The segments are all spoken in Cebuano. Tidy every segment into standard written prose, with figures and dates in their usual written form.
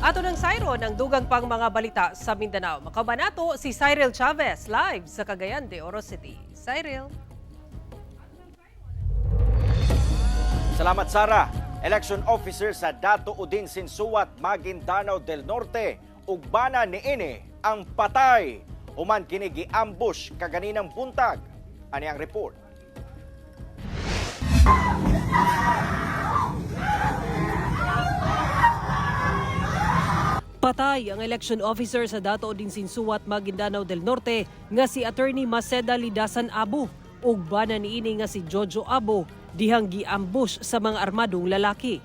Ato ng sayron ang dugang pang mga balita sa Mindanao. Makauban nato si Cyril Chavez live sa Cagayan de Oro City. Cyril. Salamat, Sara. Election officer sa Dato Odin Sinsuat, Maguindanao del Norte, ugbana niini ang patay. Human kini gi-ambush kaganinang buntag. Ani ang report. Patay ang election officer sa Dato Odin Sinsuat, Maguindanao del Norte nga si Attorney Maceda Lidasan Abo ug bana niini nga si Jojo Abo dihang gi-ambush sa mga armadong lalaki.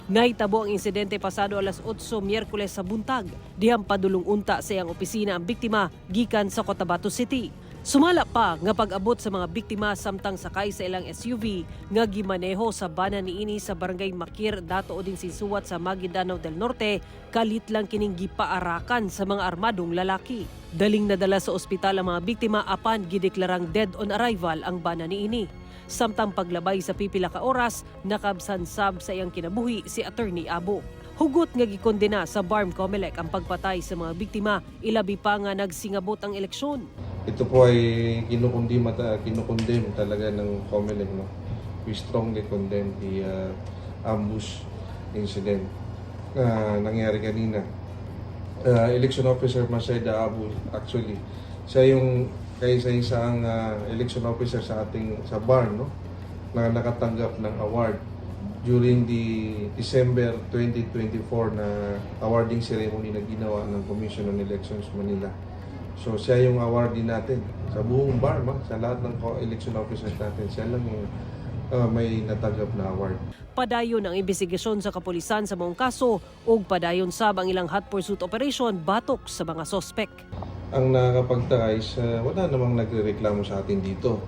Nahitabo ang insidente pasado alas 8 Miyerkules sa buntag dihang padulong unta sa iyang opisina ang biktima gikan sa Cotabato City. Sumala pa nga pag-abot sa mga biktima samtang sakay sa ilang SUV nga gimaneho sa bana niini sa barangay Makir, Dato Odin Sinsuat sa Maguindanao del Norte, kalit lang kining gipaarakan sa mga armadong lalaki. Daling nadala sa ospital ang mga biktima apan gideklarang dead on arrival ang bana niini. Samtang paglabay sa pipila ka oras, nakabsansab sa iyang kinabuhi si Attorney Abo. Hugot nga gikondena sa BARMM COMELEC ang pagpatay sa mga biktima, ilabi pa nga nagsingabot ang eleksyon. Ito po ay kinukondem talaga ng COMELEC, no? We strongly condemn the ambush incident na nangyari kanina. Election Officer Maceda Abu, actually, siya yung kaisa-isang election officer sa ating sa BARMM, no, na nakatanggap ng award during the December 2024 na awarding ceremony na ginawa ng Commission on Elections Manila. So siya yung awardee natin sa buong BARMM, sa lahat ng election officers natin. Siya lang yung may natanggap na award. Padayon ang imbestigasyon sa kapulisan sa maong kaso ug padayon sab ang ilang hot pursuit operation batok sa mga sospek. Ang nakakapagtaka is wala namang nagrereklamo sa atin dito,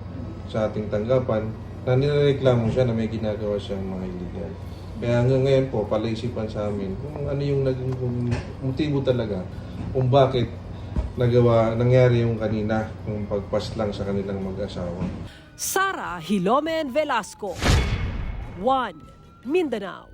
sa ating tanggapan, na nirereklamo siya na may ginagawa siyang mga illegal. Kaya hanggang ngayon po, palaisipan sa amin kung ano yung naging kung motibo talaga kung bakit nangyari yung kanina, yung pagpaslang sa kanilang mag-asawa. Sara Hilomen Velasco, 1 Mindanao.